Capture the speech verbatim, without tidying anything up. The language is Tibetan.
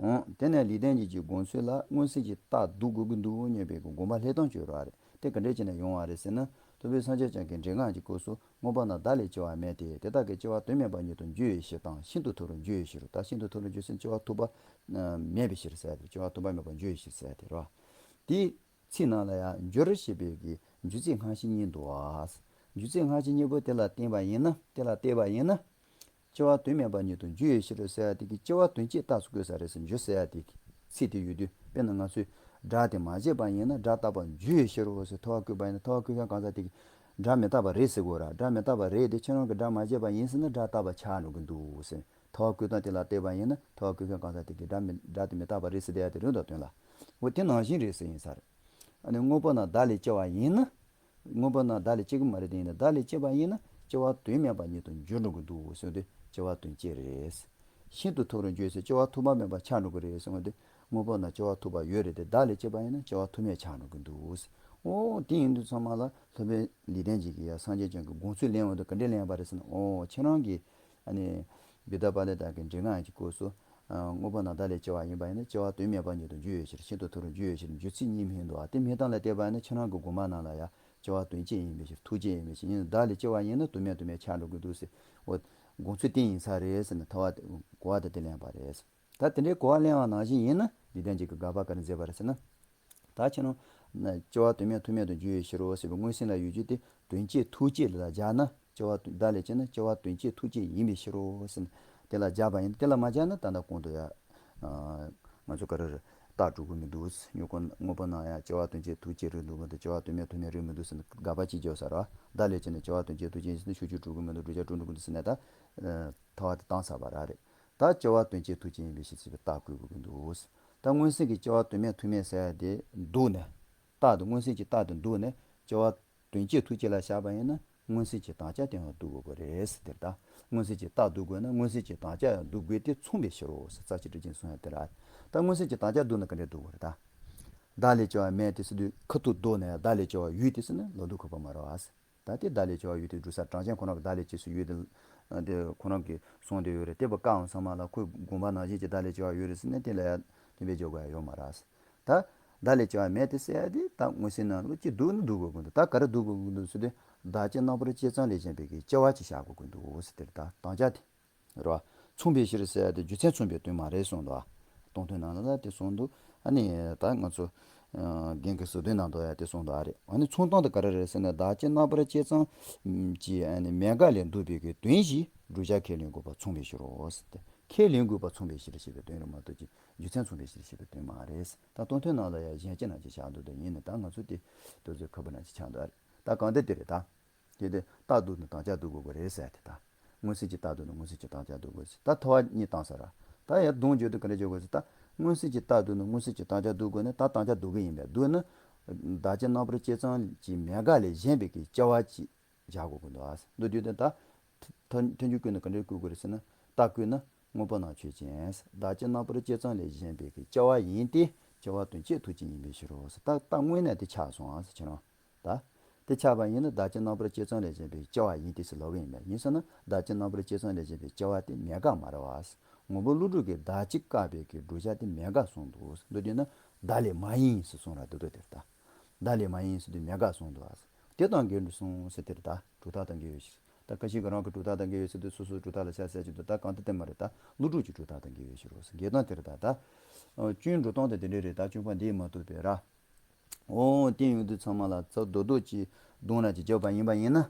འོང་། དེ་ནས་ལེགས་ལྡན་འབྱེད་ཀྱི་དགོངས་ཚུལ་ལ་མངོན་སུམ་གྱི་རྟགས་བསྡུ་དགོས་ཀྱི་འདུག་སྙམ་པའི་དགོངས་པ་སླེབས་སྟངས་བྱོས་རོགས་རེད། དེ་ག་འདྲས་བྱས་ནས་ཡོང་བ་རེད་ཟེར་ན། ཐུབ་པའི་སངས་རྒྱས་བསྐྱངས་ཀྱིས་འགྲེལ་སྔགས་ཀྱི་སྐབས་སུ་མངོན་པ་ན་བདག་ལས་སྐྱེ་བ་མེད་དེ། དེ་དག་གི་སྐྱེ་བ་དོན་མེད་པ་ཉིད་དུ་འགྱུར་བའི་ཕྱིར་དང་། ཤིན་ཏུ་མཐོ་རུ་འགྱུར་བའི་ཕྱིར་རོ། ད་ཤིན་ཏུ་མཐོ་རུ་འགྱུར་ཟེར་ན་སྐྱེ་བ་ཐོགས་པ་མེད་པའི་ཕྱིར་ཟེར་ཡ་དེ། སྐྱེ་བ་ཐོགས་པ་མེད་པར་འགྱུར་བའི་ཕྱིར་ཟེར་ཡ་དེ་རོ། དེའི་ཚིག་ནང་ལ་ཡང་འགྱུར་ཞེས་པའི་གི་འཇུག་ཚིག་སྔ་ཕྱི་གཉིས་འདུག་ཨ། འཇུག་ཚིག་སྔ་ཕྱི་གཉིས་པོ་དེ་ལ་བརྟེན་པ་ཡིན་ན། དེ་ལ་བལྟས་པ་ཡིན་ན། སྐྱེ་བ་དོན་མེད་པ་ཉིད་དུ་འགྱུར་བའི་ཕྱིར་ཟེར་ཡ་དེ་གི་སྐྱེ་བ་དོན་བྱེད་རྟགས་སུ་བཀོད་ས་རེད་ཟེར། འགྱུར་ཟེར་ཡ་དེ་གི་ཚིག་དེ་ཡོད་དུས། དཔེར་ན་ང་ཚོས་སྒྲ་དེ་མ་བྱས་པ་ཡིན་ན་སྒྲ་རྟག་པར་འགྱུར་བའི་ཕྱིར་རོ་ཟེར་ཐལ་བ་བཀོད་པ་ཡིན་ན། ཐལ་བ་བཀོད་མཁན་གང་ཟག་དེ་གིས་སྒྲ་མི་རྟག་པ་རེད་ཟེར་དགོས་ར། སྒྲ་མི་རྟག་པ་རེད་དེ། ཁྱེད་རང་གིས་སྒྲ་མ་བྱས་པ་ཡིན་ཟེར་ན་སྒྲ་རྟག་པ་ཆགས་འགྲོ་གི་འདུག་ཟེར། ཐལ་བ་བཀོད་སྟངས་དེ་ལ་བལྟས་པ་ཡིན་ན་ཐལ་བ་བཀོད་མཁན་གང་ཟག་དེ་གིས་སྒྲ་མི་སྒྲ་དེ་མི་རྟག་པ་རེད་ཟེར་བསྡད་ཡ་དེ་རེད་འདུག་དོན་ལ། འོ་དེ་ནང་བཞིན་རེད་ཟེར་ཡིན་ས་རེད། ཨ་ནི་མངོན་པ་ན་བདག་ལས་སྐྱེ་བ་ཡིན་ན། མངོན་པ་ན་བདག་ལས་སྐྱེ་གི་མ་རེད། དེ་ཡིན་ན་བདག་ལས་སྐྱེས་པ་ཡིན་ན་སྐྱེ་བ་དོན་མེད་པ་ཉིད་དུ་འགྱུར་འགྲོ་གི་འདུག་ཟེར་དུས་སྐྱེ་བ་དོན་བྱེད་རེད། ཤིན་ཏུ་མཐོ་རུ་འགྱུར་ཟེར་སྐྱེ་བ་ཐོགས་པ་མེད་པ་ཆགས་འགྲོ་གི་རེད་ཟེར་བ་དེ། མངོན་པ་ན་སྐྱེ་བ་ཐོགས་པ་ཡོད་རེད་དེ། བདག་ལས་སྐྱེས་པ་ཡིན་ན་སྐྱེ་བ་ཐོགས་མེད་ཆགས་འགྲོ་གི་འདུག་ཟེར། འོ་དེ་ཡིན་དུས་ཚང་མ་ལ་སློབ་དཔོན་ལེགས་ལྡན་འབྱེད་ཀྱིས་ཡ་སངས་རྒྱས་བསྐྱངས་ཀྱི་དགོངས་ཚུལ་ལེན་འོང་དུས་ག་འདྲས་ལེན་པ་རེད་ཟེར་ན། འོ་ཁྱེད་རང་གིས་ཨ་ནི་བི་ཏ་པ་ལི་ཏ་གི་འགྲེལ་སྔགས་ཀྱི་སྐབས་སུ། ཨ། མངོན་པ་ན་བདག་ལས་སྐྱེ་བ་ཡིན་པ་ཡིན་ན་སྐྱེ་བ་དོན་མེད་པ་ཉིད་དུ་འགྱུར་བའི་ཕྱིར། ཤིན་ཏུ་མཐོ་རུ་འགྱུར་བའི་ཕྱིར། འཇུག་ཚིག་གཉིས་མིན་འདུག་ཨ། དེ་མིན་སྟངས་ལ་བལྟས་པ་ཡིན་ན་ཁྱེད་རང་གི་དགོངས་པ་ནང་ལ་ཡ་སྐྱེ་བ་དོན་བྱེད་ཡིན་པའི་ཕྱིར། ཐུག་བྱེད་ཡིན་པའི་ཕྱིར། ཡིན་ན་བདག་ལས་སྐྱེ་བ་ཡིན་ན་དོན་མེད་དོན་མེད་ཆགས་འགྲོ་གི་འདུག་ཟེར། འོ་དགོངས་ཚུལ་དེ་ཡིན་ས་རེད་ཟེར་ནས་ཐལ་བ་དེ་གོ་བ་དེ་དེ་ལེན་པ་རེད། ད་དེ་འདྲའི་གོ་བ་ལེན་པ་ནང་བཞིན་ཡིན་ན་ལེགས་ལྡན་འབྱེད་ཀྱིས་དགག་པ་ག་རེ་མཛད་པ་རེད་ཟེར་ན། ད་ཁྱེད་རང་། སྐྱེ་བ་དོན་མེད་ཐུག་མེད་དུ་འགྱུར་བའི་ཕྱིར་རོ་ཟེར་བའི་མངོན་སུམ་ལ་ཡོད་རྒྱུ་དེ་དོན་བྱེད་ཐུག་བྱེད་ལ་སྦྱར་ན། སྐྱེ་བ་བདག་ལས་སྐྱེས་ན་སྐྱེ་བ་དོན་བྱེད་ཐུག་བྱེད་ཡིན་པའི་ཕྱིར་རོ་ཟེར་ན། དེ་ལ་སྦྱར་བ་ཡིན་ན། དེ་ལ་མ་སྦྱར་ན་ད་ལྟ་གོང་དུ་ཡ། ང་ཚོ་ག་རེ་རེད། རྟགས་གྲུབ་ཀྱི་མི་འདུག། མངོན་པ་ན་ཡང་སྐྱེ་བ་དོན་བྱེད་ཐུག་བྱེད་རེད་འདུག་མི་འདུག། སྐྱེ་བ་དོན་མེད་ཐུག་མེད་རེད་མི་འདུག་ཟེར་ན་དགག་པ་གཅིག་བརྗོད་ས་ར། བདག་ལས་སྐྱེས་ན་སྐྱེ་བ་དོན་བྱེད་ཐུག་བྱེད་ཡིན་ཟེར་ན་ཤུགས་ཆོས་གྲུབ་ཀྱི་མི་འདུག། བསྒྲུབ་བྱ་གྲུབ་འགྲོ་གི་མི་འདུག་ཟེར་ནས་ད། ཐལ་བ་དེ་བཏང་ཚར་བ་ར་རེད། ད་སྐྱེ་བ་དོན་བྱེད་ཐུག་བྱེད་ཡིན་པའི་ཕྱིར་ཟེར་བའི་རྟགས་བཀོད་དགོས་ཀྱི་འདུག། ད་མངོན་སུམ་གྱི་སྐྱེ་བ་དོན་མེད་ཐུག་མེད་ཟེར་ཡ་དེ་བསྡུས་ནས། རྟགས་དེ་མངོན་སུམ་གྱི་རྟགས་དེ་བསྡུས་ནས་སྐྱེ་བ་དོན་བྱེད་ཐུག་བྱེད་ལ་བཞག་པ་ཡིན་ན་མངོན་སུམ་གྱི་དམ་བཅའ་དེ་ཡང་བསྡུ་དགོས་པ་རེད་ཟེར་དེ་རེད་ད། མངོན་སུམ་གྱི་རྟགས་བསྡུ་དགོས་ན་མངོན་སུམ་གྱི་དམ་བཅའ་ཡང་བསྡུ་དགོས་ཏེ་མཚུངས་པའི་ཕྱིར་རོ་ཟེར་རྩ་ཆེ་གྲུབ་ཆེན་གསུང་ཡ་དེ་རེད། ད་མངོན་སུམ་གྱི་དམ་བཅའ་བསྡུ་ན་ག་འདྲས་བསྡུ་དགོས་རེད་ད། བདག་ལས་སྐྱེ་བ་མེད་དེ་ཟེར་དུས་ཁ་ཐུག་བསྡུས་ནས་བདག་ལས་སྐྱེ་བ་ཡོད་དེ་ཟེར་ན་ལོག་ལྡོག་ཁོ་པ་མ་རེད་བ། ད་དེ་བདག་ལས་སྐྱེ་བ་ཡོད་དེ་སྒྲུབ་ས་གྲངས་ཅན་ཁོ་རང་གི་བདག་ལས་སྐྱེས་སུ་ཡོད་དེ། དེ་ཁོ་རང་གིས་གསུངས་དེ་ཡོད་རེད། དེ་བ་ཀའང་ཚང་མ་ལ་ཁོའི་དགོངས་པ་ནང་བཞིན་གྱི་བདག་ལས་སྐྱེ་བ་ཡོད་རེད་ཟེར་ན་དེ་ལ་ཡ་དེ་བས་འཇོག་དགོས་ཡ་ཡོད་མ་རེད། ད་བདག་ལས་སྐྱེ་བ་མེད་དེ་ཟེར་ཡ་དེ་ད་མངོན་སུམ་ནང་ལོགས་ཀྱི་བསྡུ་ནི་བསྡུ་དགོས་ཀྱི་འདུག། ད་ག་རེ་བསྡུ་དགོས་ཀྱི་འདུག་ཟེར་དུས་བདག་བསྐྱེད་རྣམ་པར་བསྐྱེད་ཙམ་ལས་གཞན་པའི་གི་སྐྱེ་བ་ཅིག་བཞག་དགོས་ཀྱི་འདུག་ཟེར་དེ་རེད། ད་དམ་བཅའ་དེ། རེད་བ། མཚུངས་པའི་ཕྱིར་ཟེར་ཡ་དེ་རྒྱུ་མཚན་མཚུངས་པའི་དོན་མ་རེད་གསུངས་འདུག་ཨ། སྟོང་ཐུན་ནང་ལ་ལ་དེ་གསུངས་འདུག། ཨ་ནི་ད་ང་ཚོ། རྒན་གྱི་ཟུར་དོན་ནང་དུ་ཡ་དེ་གསུངས་འདུག་ཨ་རེད། ཨ་ནི་མཚུངས་སྟངས་དེ་ག་རེ་རེད་ཟེར་ན་བདག་བསྐྱེད་རྣམ་པར་བསྐྱེད་ཙམ་གྱི་ཨ་ནི་མེད་དགག་ལས་བསྡུས་པའི་གི་དོན་བཞི་བསྒྲུབ་བྱ་ཁས་ལེན་དགོས་པ་མཚུངས་པའི་ཕྱིར་རོ་ཟེར་ཏེ། ཁས་ལེན་དགོས་པ་མཚུངས་པའི་ཕྱིར་ཞེས་པའི་དོན་རེད་མ་གཏོགས་ཀྱི་རྒྱུ་མཚན་མཚུངས་པའི་ཕྱིར་ཞེས་པའི་དོན་མ་རེད། ད་སྟོང་ཐུན་ནང་ལ་ཡ་གཞན་སྐྱེ་རྣམས་ཀྱི་ཆགས་འདུག་དེ་ཡིན་ནི་ད་ང་ཚོ་དེ་དུས་ཚོད་ཁ་བུ་ན་ཅིག་ཆགས་འདུག་ཨ་རེད། ད་གང་ལྟར་དེ་རེད་ད། དེ་དེ་རྟགས་བསྡུ་ནི་དམ་བཅའ་བསྡུ་དགོས་པ་རེད་ཟེར་དེ་ད། མངོན་སུམ་གྱི་རྟགས་བསྡུ་ནི་མངོན་སུམ་གྱི་དམ་བཅའ་བསྡུ་དགོས་ཟེར། ད་ཐལ་བ་གཉིས་བཏང་ས་ར། ད་ཡར་གདོང་བརྗོད་དུས་ག་འདྲ་བརྗོད་དགོས་ཟེར། ད་མངོན་སུམ་གྱི་རྟགས་བསྡུ་ནི་མངོན་སུམ་གྱི་དམ་བཅའ་བསྡུ་དགོས་ནི་ད་དམ་བཅའ་བསྡུ་གི་ཡིན་པས་བསྡུ་ནི། བདག་བསྐྱེད་རྣམ་པར་བསྐྱེད་ཙམ་གྱི་མེད་དགག་ལས་གཞན་པའི་གི་སྐྱེ་བ་ཅིག་བཞག་དགོས་ཀྱི་འདུག་ཨ། འདུག་དུས་དེ་ད། ཐལ་ཐལ་འགྱུར་བཀོད་ནི་ག་འདྲ་བཀོད་དགོས་རེད་ཟེར་ན། རྟགས་བཀོད་ན་མངོན་པ་ན་ཆོས་ཅན། བདག་བསྐྱེད་རྣམ་པར་བསྐྱེད་ཙམ་ལས་གཞན་པའི་གི་སྐྱེ་བ་ཡིན་ཏེ་སྐྱེ་བ་དོན་བྱེད་ཐུག་ཅན་ཡིན་པའི་ཕྱིར་རོ་ཟེར། ད་རྟགས་དངོས་གནས་དེ་ཆགས་སོང་ཨ་ཟེར་ཁྱེད་རང་། ད། དེ་ཆགས་པ་ཡིན་ན་བདག་བསྐྱེད་རྣམ་པར་བསྐྱེད་ཙམ་ལས་གཞན་པའི་སྐྱེ་བ་ཡིན་ཏེ་ཟེར་ལབ་ཀྱི་ཡིན་པས། ཡིན་ཟེར་ན་བདག་བསྐྱེད་རྣམ་པར་བསྐྱེད་ཙམ་ལས་གཞན་པའི་སྐྱེ་བ་དེ་མེད་དགག་མ་རེད་བ། ངོ་བོ་ཀླུ་སྒྲུབ་ཀྱིས་བདག་གཅིག་བཀག་པའི་གི་བསྒྲུབ་བྱ་དེ་མེད་དགག་གསུངས་འདུག། འདུག་དུས་ན་བདག་ལས་མ་ཡིན་ཟེར་གསུངས་ར་འདུག་དོ་དེར་ད། བདག་ལས་མ་ཡིན་ཟེར་དུས་མེད་དགག་གསུངས་འདུག་བ། དེ་དང་འགལ་འགྲོ་གསུངས་ཟེར་དེར་ད་གྲུབ་མཐའ་དང་འགལ་ཡོད་ཕྱིར། ད་ཁ་ཅིག་གིས་རང་གི་གྲུབ་མཐའ་དང་འགལ་ཡོད་ཟེར་དུས་སོ་སོའི་གྲུབ་མཐའ་ལ་བྱ་ཟེར་གྱི་འདུག། ད་གང་ལྟར་དེ་མ་རེད། ད་ཀླུ་སྒྲུབ་ཀྱི་གྲུབ་མཐའ་དང་འགལ་ཡོད་ཕྱིར་རོ་ཟེར། འགལ་སྟངས་དེར་ད་ད། སྐྱོན་འགྲོ་སྟངས་དེ་དེ་འདྲས་རེད། ད་སྐྱོན་པ་འདིས་མ་གཏོགས་པའི་ར། འོ་དེ་ཡོང་དུས་ཚང་མ་ལ་ཚ་རྡོག་རྡོག་ཅིག་རྡུང་ར་ཅིག་བརྒྱབ་པ་ཡིན་པ་ཡིན་ན།